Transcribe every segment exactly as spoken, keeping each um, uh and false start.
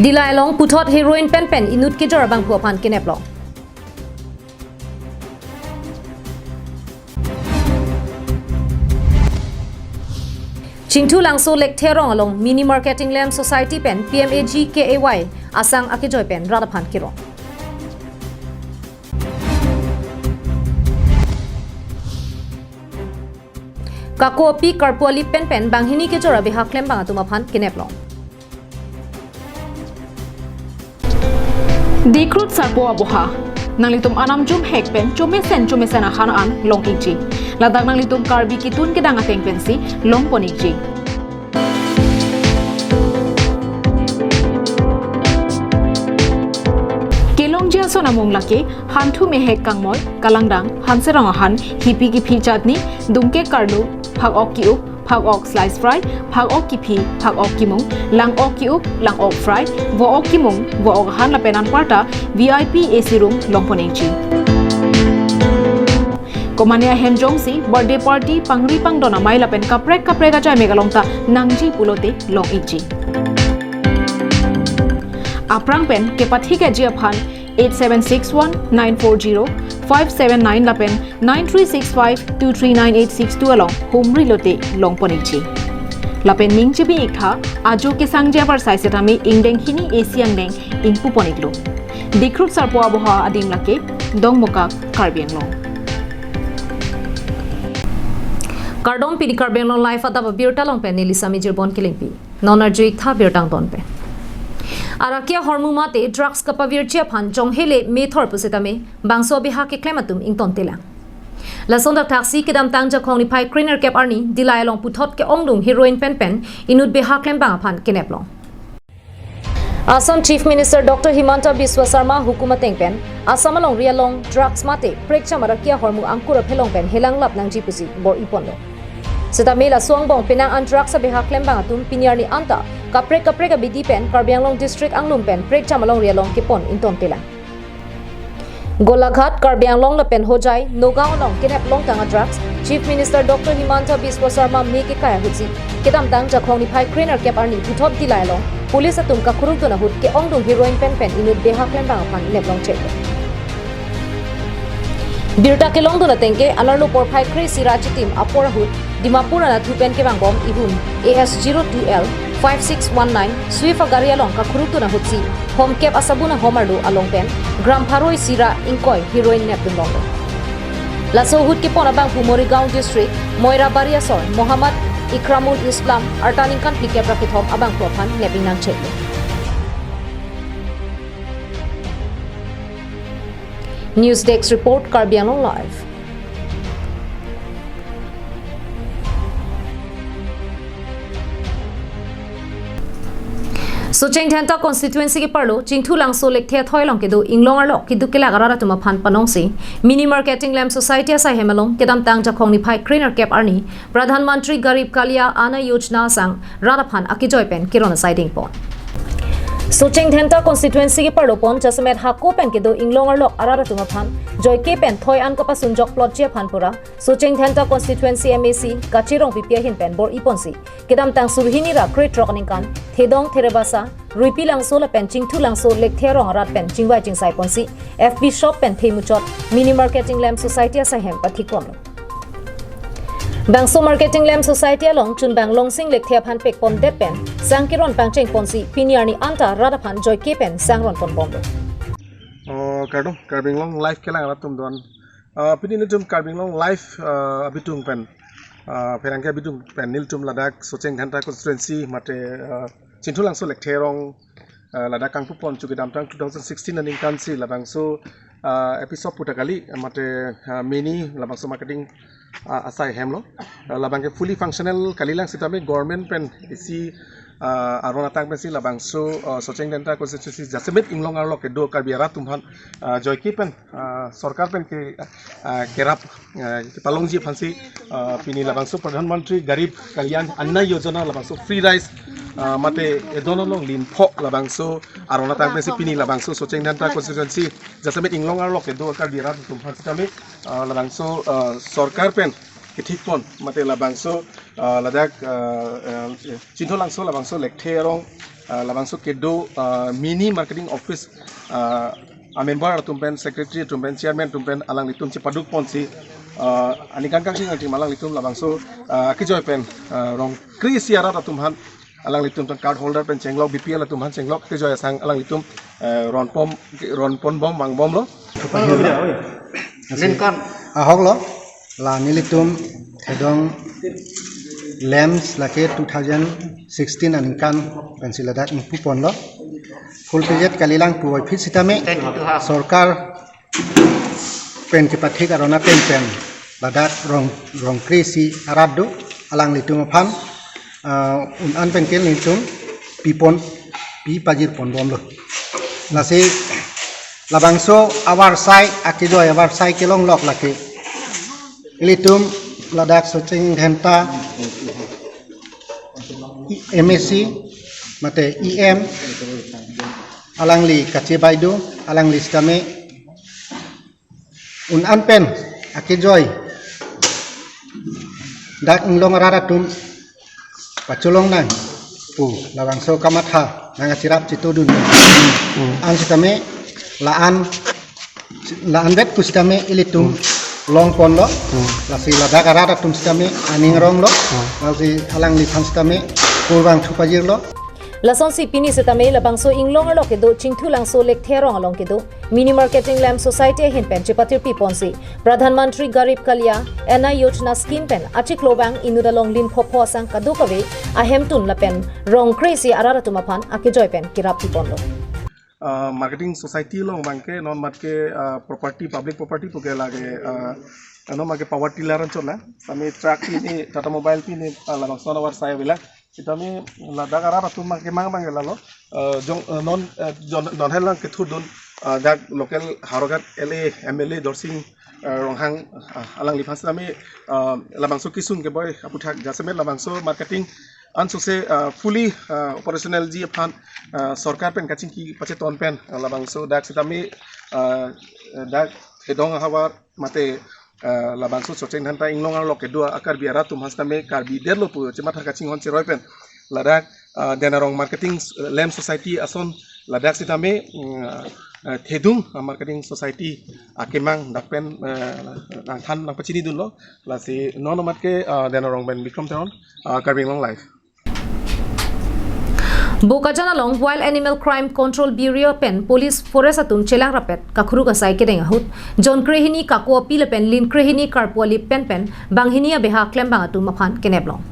Dillai along puthot heroin pen pen inut kejor abangphu aphan kenep long. Chingthulangso Lekthe arong along Mini Marketing Lamp Society pen P M A G K A Y asang akejoi pen rat aphan kerong. Kakopi karpu alip pen pen banghini kejor abeha klembang atum aphan kenep long. Dikrut Sarpo Aboha. Nanglitum anam jum hek pen chomesen chomesen ahan an long ikji. Ladak nanglitum Karbi ketun kedang ateng pensi longpon ikji. Kelongji ason amung lake Hanthu Mehek Kangmoi, Kalangdang, Hanserong Ahan, Hipi Kiphi Chutney, Dungke Karlu, Phak Ok Ki-up, Phak Ok Slice Fry, Phak Ok Kiphi, Phak Ok Kimung, Lang Ok Ki-up, Lang Ok Fry, Vo Ok Kimung, Vo Ok Ahan lapen anparta V I P A C room longpon ikji. Komane ahem jongsi birthday party, pangri pangdon amei lapen kaprek kaprek ajai mek along ta nangji pulote long ikji. Aphrang pen kepathik ikji aphan eight seven six one nine four zero five seven nine lapen nine three six five two three nine eight six two along humri lote longpon ikji. Lapen ning chibi iktha, ajo kesangji abar sai setame ingdeng hini A C angdeng ingpupon iklo. Dikrut Sarpo Aboha adim lake Dongmukak, Karbi Anglong. Kardom, pini Karbi Anglong Live adap abirta along pen neli Sami Jirbon Kilingpi. Non arju iktha birta angton pen. Arakia hormu mate drugs kapavirji aphan jonghele methor pusitame bangso abeha keklem atum ingtontelang. Lason dak thaksi kedamtang Jakhong niphai krenerkep arni Dillai along puthot ke-ongdung heroin pen pen inut beha klembang aphan kenep long. Assam Chief Minister Doctor Himanta Biswa Sarma hukum ateng pen Assam alongri along drugs mate prekjam arakia hormu angkur aphelong pen helang lap nangji pusi bor-iponlo. Setame laso angbong penang an drugs abeha klembang atum pini arni anta kaprek kaprek abidi pen Karbi Anglong district anglum pen prekjam alongri along kepon ingtontelang. Golaghat, Karbi Anglong lapen Hojai, Nagaon along kenep longtang a-drugs, Chief Minister Doctor Himanta Biswa Sarma me kekai ahutsi kedamtang Jakhong niphai krenerkep arni puthot Dillai along police atum kakurukdun ahut ke-ongdung heroin pen pen inut beha klembang aphan neplong chek. Birta kelongdun ateng ke alarlo porphai kre-isi ra chitim apor ahut Dimapur anatthu pen kevangbom ihun A S zero two L five six one nine Swift agari along kakurukdun ahutsi homkep asabun ahom arlo along pen gram pharo-isi ra ingkoi heroin nepdun longlo. Laso ahut kepon abangphu Morigaon District, Moirabari asor, Mohammad Ikramul Islam, arta ningkan phlikep ra kethom abangphu aphan nep ingnang cheklo. News Desk Report, Karbi Anglong Live. Socheng Dhenta constituency keparlo Chingthulangso Lekthe athoi along kedo inglong arlok keduk kelak arat atum aphan panongsi Mini Marketing Lamp Society asai hem along kedamtang Jakhong niphai krenerkep arni Pradhan Mantri Garib Kalyan Anna Yojana asang rat aphan akejoi pen keron asai dingpon. Socheng Dhenta constituency keparlo pon jasemet hako pen kedo inglong arlok arat atum aphan joike pen thoi an kapasunjok plotji aphan pura Socheng Dhenta constituency M A C Kache Rongpipi ahin pen bor-iponsi kedamtang suri hini ra krethrok aningkan Thedong Therebasa, Ruipilangso lapen Chingthulangso Lekthe arong arat pen chingvai chingsai ponsi F B shop pen themuchot Mini Marketing Lamp Society asai hem pathikponlo. Bangso Marketing Lamp Society along chunbang Longsing Lekthe aphan pekpondet pen sang keron pangcheng ponsi pini arni anta rat aphan joike pen sang ronponbomlo. Oh, kardom, Karbi Anglong Live kelang arat atum don. Ah, pini nelitum Karbi Anglong Live, ah, abitung pen, ah, pherangke abitung pen nelitum ladak Socheng Dhenta constituency mate, ah, Chingthulangso Lekthe arong, ah, ladak kangpupon chu kedamtang two thousand sixteen aningkansi labangso, ah, episode puta kali, mate, ah, mini labangso marketing, ah, asai hemlo. Ah, labang ke fully functional kalilang setame government pen isi, ah, aron atang pensi labangso, ah, Socheng Dhenta constituency jasemet inglong arlok kedo Karbi arat atum aphan, ah, joike pen, ah, sorkar pen ke, ah, kerap, ah, kepalongji aphansi, ah, pini labangso Pradhan Mantri Garib Kalyan Anna Yojana labangso free rice, ah, mate edon along linpho labangso aron atang pensi pini labangso Socheng Dhenta constituency jasemet inglong arlok kedo Karbi arat atum aphan setame, ah, labangso, ah, sorkar pen kethikpon mate labangso, ah, ladak, ah, ah, Chingthulangso labangso Lekthe arong ah, labangso kedo, ah, mini marketing office, ah, a member atum pen, secretary atum pen, chairman atum pen alanglitum chepaduk ponsi, ah, aningkan kangching angching alanglitum labangso, ah, kejoi pen, ah, Rongkre isi arat atum aphan alanglitum tang card holder pen chenglok, B P L atum aphan chenglok kejoi asang alanglitum, eh, ronpon, ronpon bom, vangbomlo. Ningkan ahoklo, la nelitum Thedong lamps lake two thousand sixteen aningkan pensi ladak ingpu ponlo. Full package kalilang puvoiphit sitame sorkar pen kepathik aron ateng pen ladak Rong, Rongkre isi arat do, alanglitum aphan, ah, un-an pen ke nelitum pipon, pipajir ponbomlo. Lasi labangso avarsai, akejoi avarsai kelonglok lake ilitum ladak Socheng Dhenta, M A C, mate E M, alangli kachebai do, alangli sitame un-an pen akejoi dak inglong arat atum pacholong nang pu labangso kamatha nangkacherap chetudun. Hmm. An sitame la-an, la-an vet pu sitame ilitum, hmm, longponlo. Hmm. Lasi ladak arat atum sitame aning ronglo. Hmm. Lasi alangliphan sitame kurvangthu pajirlo. Lasonsi pini sitame labangso inglong arlo kedo Chingthulangso Lekthe arong along kedo mini marketing lamp society ahin pen chepatirpi ponsi Pradhan Mantri Garib Kalyan Anna Yojana scheme pen achiklo abang inut along lin phopho asang kadokave ahemtun lapen Rongkre isi arat atum aphan akejoi pen kerappi ponlo. Ah, marketing society along abangke non matke, ah, property, public property puke lake, ah, non matke power tiller anchot la. Sitame truck pini, Tata Mobile pini, ah, labangso avarsai avela. Sitame ladak arat atum kemang abang lalo, eh, jong, eh, non, eh, jon, non helang kethurdun, eh, dak local Howraghat L A, M L A Dorsing, eh, Ronghang, eh, alangliphan sitame, eh, labangso kesung keboi aputhak jasemet labangso marketing ansose, eh, fully, eh, operationalji aphan, eh, sorkar pen kachingki pacheton pen, eh, labangso dak sitame, eh, dak Thedong ahavar mate, eh, labangso Socheng Dhenta inglong arlo kedo a-Karbi arat atum aphan sitame Karbi detlo pu chematha kachinghon cheroi pen ladak, eh, Denarong Marketing, eh, Lamp Society ason ladak sitame, mm, eh, Thedung, eh, Marketing Society akemang dak pen, eh, nangthan nangpachinidunlo. Lasi non matke, eh, Denarong pen Bikram Teron, eh, Karbi Anglong Live. Bokajan along Wild Animal Crime Control Bureau pen Police Forest atum chelang rapet kakhuruk asai kedeng ahut, jon krehini kakopi lapen lin krehini karpo alip pen pen banghini abeha klembang atum aphan kenep long.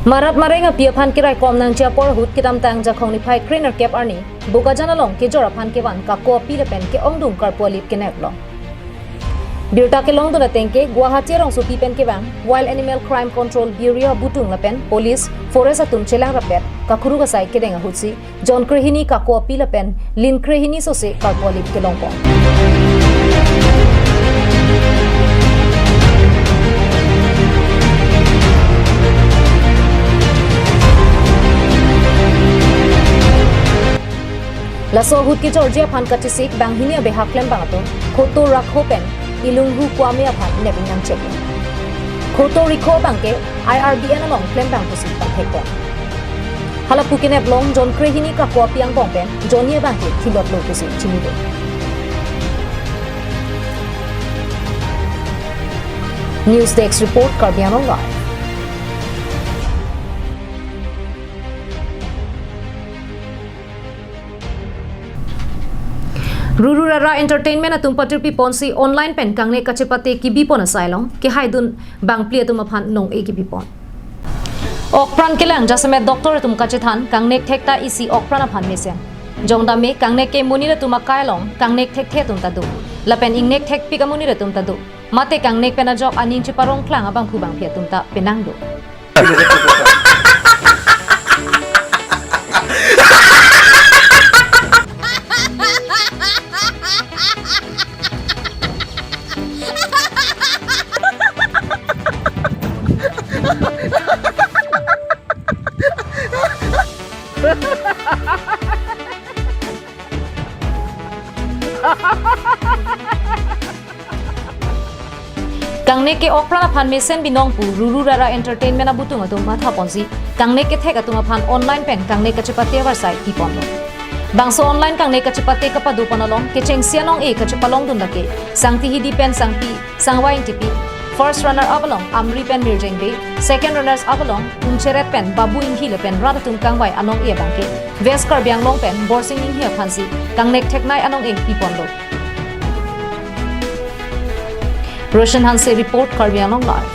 Marat mareng api aphan keraikom nangji apor ahut kedamtang Jakhong niphai krenerkep arni Bokajan along kejor aphan kevan kakopi lapen ke-ongdung karpo alip kenep long. Birta kelongdun ateng ke Guwahati arongsopi pen kevang Wild Animal Crime Control Bureau abutung lapen Police Forest atum chelang rapet kakhuruk asai kedeng ahutsi jon krehini kakopi lapen lin krehini sose karpo alip kelongpon. Laso ahut kejorji aphan kachesik banghini abeha klembang atum Khoto Rakho pen Ilunghu Kwame aphan nepinang chek. Khoto Rakho abangke I R B N along klembang pusi pangthekpon. Halapu kenep long jon krehini kakopi angbong pen jonni abangke thilotlo pusi chinidun. News Desk Report, Karbi Anglong Live. Ruru Rara Entertainment atum patirpi ponsi online pen kangnek kachepate kibipon asai along kehaidun bangphli atum aphan nong-e kibipon. Okpran kelang jasemet doctor atum kachethan kangnek thekta isi okpran aphan mesen. Jongdam me kangnek ke monit atum akai along kangnek thekthe atum ta do. Lapen ingnek thekpik amonit atum ta do. Mate kangnek pen ajok aning cheparong klang abangphu bangphli atum ta penang do. Kangnek ke-okpran aphan mesen binong pu Ruru Rara Entertainment abutung atum mathaponsi kangnek kethek atum aphan online pen kangnek kachepate avarsai piponlo. Bangso online kangnek kachepate kapadopon along kechengsi anong-e kachepalongdun lake Sangti Hidi pen Sangpi Sangvai Ingtipi, first runner up along Amri pen Mirjeng Bey, second runners up along Umcheret pen Babu Inghi lapen rat atum kangvai anong-e abangke West Karbi Anglong pen Borsing Inghi aphansi kangnek theknei anong-e piponlo. Roshan Hanse report, Karbi Anglong Live.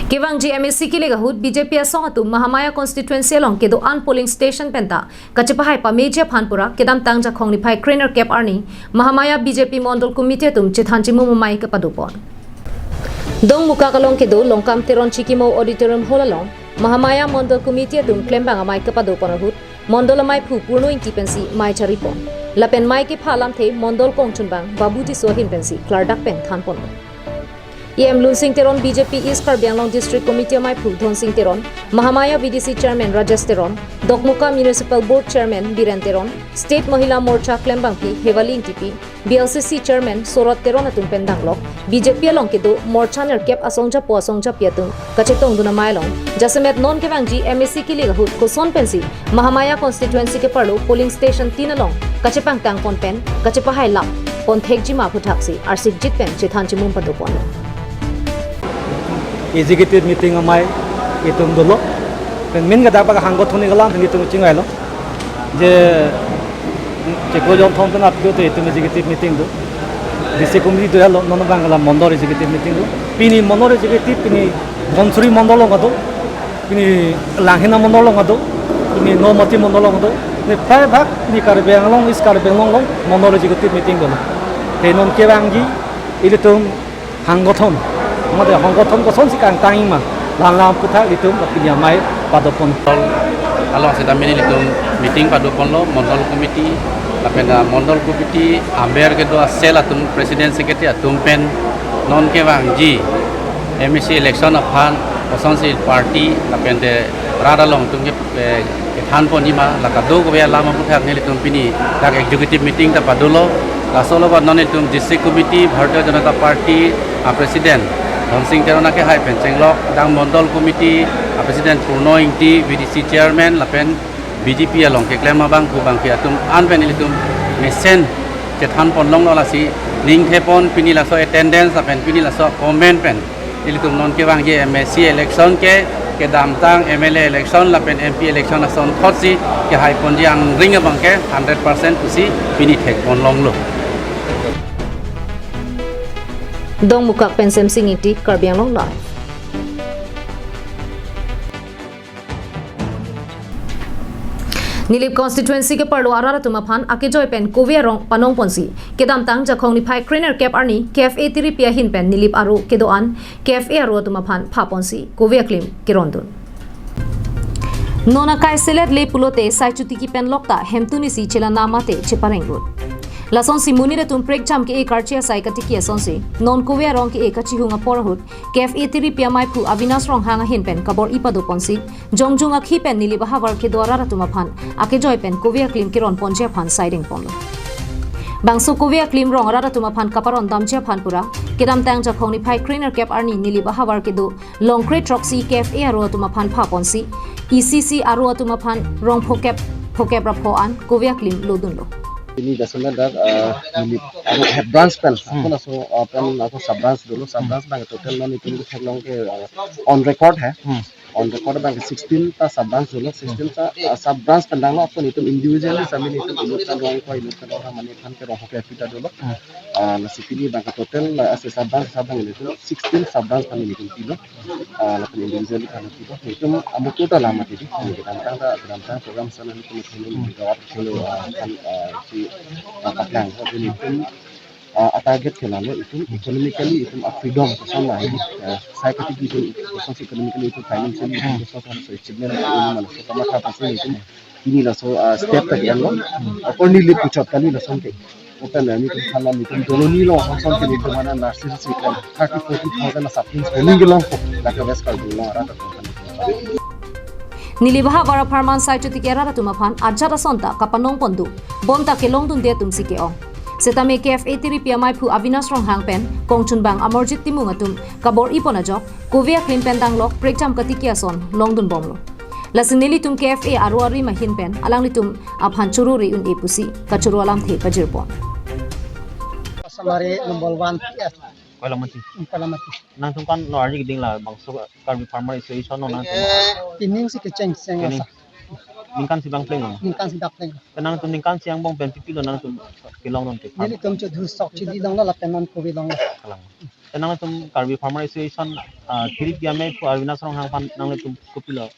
Kevangji M A C kilik ahut B J P asong atum Mahamaya constituency along kedo-an polling station penta kachepahai pameji aphan pura kedamtang Jakhong niphai krenerkep arni Mahamaya B J P Mondol Committee atum chethan chimum amei kepadopon. Dongmukak along kedo Longkam Teron Chikimo Auditorium Hall along Mahamaya Mondol Committee atum klembang amei kepadopon ahut Mondol amaiphu Purno Ingti pensi mei charipon. Lapen mei kepha alamthe Mondol kongchunbang Babu Tisso ahin pensi klardak pen thanponlo. E M Lunsing Teron, B J P East Karbi Anglong District Committee amaiphu Dhonsing Teron, Mahamaya V D C Chairman Rajesh Teron, Dokmoka Municipal Board Chairman Biren Teron, State Mahila Morcha klembangpi Hewali Ingtipi, B L C C Chairman Sorot Teron atum pen danglok B J P along kedo morcha nerkep asong japo asong japi atum kachetongdun amei along jasemet non kevangji M A C kilik ahut koson pensi Mahamaya constituency keparlo polling station tin along kachepangtangpon pen kachepahai lap pon thekji ma aputhaksi arsikjit pen chethan chimum padopon. Executive meeting amei itum dolo. Pen main kedabak hanggo thoni galam pen itum chingvailo. Je chiklo jonthom pen apdo te itum executive meeting do. District committee do yalo, non abang la Mondol executive meeting do. Pini Mondol executive, pini Dhansiri Mondol along do. Pini Langhena Mondol along do. Pini Nomati Mondol along do. Ne phai bhag pini Karbi Anglong, East Karbi Anglong along Mondol executive meeting dolo. Te non kevangji ilitum hanggothon. Mate hanggothon kosonsi kangtangji ma, la-an alam aputhak itum pini amei padopon. Along seta mini itum meeting padoponlo, Mondol Committee, lapen, ah, Mondol Committee amber kedo a-cell atum, President Secretary atum pen non kevangji M A C election aphan kosonsi party lapen te rat along atum ke eh, kethanponji ma, la kadokave alam aputhak nelitum pini dak executive meeting ta padolo. Laso alovan non itum District Committee Bharatiya Janata Party a-President Dhansing Teron akehai pen chenglok, dang Mondol Committee a-President Purno Ingti, V D C Chairman lapen B J P along keklem abangphu bangpi atum an pen ilitum mesen chethanpon longlo, lasi ningthepon pini laso attendance lapen pini laso comment pen ilitum non kevangji M A C election ke, kedamtang M L A election lapen M P election asonthotsi kehaiponji angring abangke hundred percent pusi pini thekpon longlo. Dongmukak pen Semsing Ingti, Karbi Anglong Live. Nilip constituency keparlo arat atum aphan akejoi pen kove arong panongponsi kedamtang Jakhong niphai krenerkep arni K F A tiripi ahin pen Nilip aro kedo-an K F A aro atum aphan phaponsi kove aklim kerondun. Non akai selet le pulote sai chotiki pen lokta hemtun isi chelang mate cheparenglut. Lasonsi monit atum prekjam ke-e karchi asai katiki asonsi non kove arong ke-e kachihung apor ahut K F A tiripi amaiphu Avinash Ronghang ahin pen kabor-i padoponsi jongjung akhi pen Nilip ahavar kedo arat atum aphan akejoi pen kove aklim keronponji aphan saidengponlo. Bangso kove aklim rong arat atum aphan kaparondamji aphan pura kedamtang Jakhong niphai krenerkep arni Nilip ahavar kedo longkre throksi K F A aro atum aphan phaponsi E C C aro atum aphan rong phokep phokep ra pho an kove aklim lodunlo. Pini jasemet dak, ah, Nilip aro head branch pen, Hmm. ako laso, ah, pen ako sub branch dolo, sub Hmm. branch abang total non itum theklong ke, ah, on record hai. Hmm. On record abang sixteen ta sub branch dolo, sixteen ta, ah, sub branch pen danglo, ako itum individually sami itum inut ta rong ko, inut ta rong mane aphan ke rong phokep pita dolo. Hmm. Ah, lasi pini abang total, ah, ase sub branch sub abang itum sixteen sub branch kami itum pilo. Ah, lapen individually kami pilo. Itum amuk ta lama tadi. Kedamtang ta, kedamtang program sana itum itum Hmm. jawab solo, ah, kan, ah, si, ah, paklang. Jadi itum, ah, a-target ke lalo itum economically itum a-freedom kosonlo, ah, sai katiki itum kosonsi economically itum financially itum kosonsi achievement itum mana so kamatha pasi itum pini laso, ah, step ta ke-enlo. Ako Nilip puchot kali lason ke. Open na itum thanlo itum doloni lo lason ke itum mana nursery si kan thirty, forty thousand a saplings boning kelong ko. Lake West Karbi Anglong arat atum. Neli baha Vara Pharman Sai Chotiki arat atum aphan ajat ason ta kapanong pon do, bonta kelongdunde atum si ke-ong. Setame K F A tiripi amaiphu Avinash Ronghang pen kongchunbang Amarjit Timung atum kabor-i pon ajok, kove aklin pen danglok prekjam katiki ason longdun bomlo. Lasi nelitum K F A aro arim ahin pen alanglitum aphan choro re un-e pusi kachoro alamthe pajir pon. Samari number one P F. Koilamati. Koilamati. Nangtum kan lo arni keding labangso Karbi Farmer Association lo nangtum. Pining si kecheng seng. Pining. Asa. Ningkan si bang pleng lo. Ningkan si bang pleng. Te nangtum ningkan si angbong pen pipilo nangtum kelongdun ke farm. Nelitum chodhu sok chili longlo lapen non kove longlo. Kalang. Te nangtum Karbi Farmer Association, ah, tiripi amaiphu Avinash Ronghang aphan nangtum kopilo,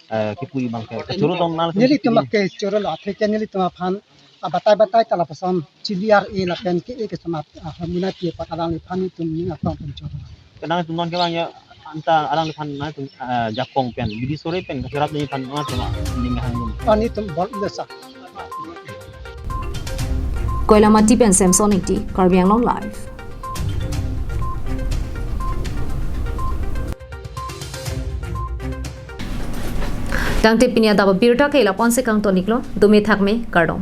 eh, kipu-i abang ke. Choro tong nangtum. Nelitum kipu-i. Ke choro lo, athe ke nelitum aphan, ah, batai batai ta lapuson chili ar-e lapen ke-e ke semat, ah, hamuna pi pat alangliphan nelitum ning atong pen choro. Te nangtum non kevang ya anta alangliphan nangtum, ah, jakong pen, bidi sore pen, kacherap neliphan nangtum, ah, ning hang dum. Ah, nelitum bol-ilo sa. Koilamati pen Samson Ingti, Karbi Anglong Live. Tangte pini adap abirta ke la-an si kangton-iklo, dome thakme, kardom.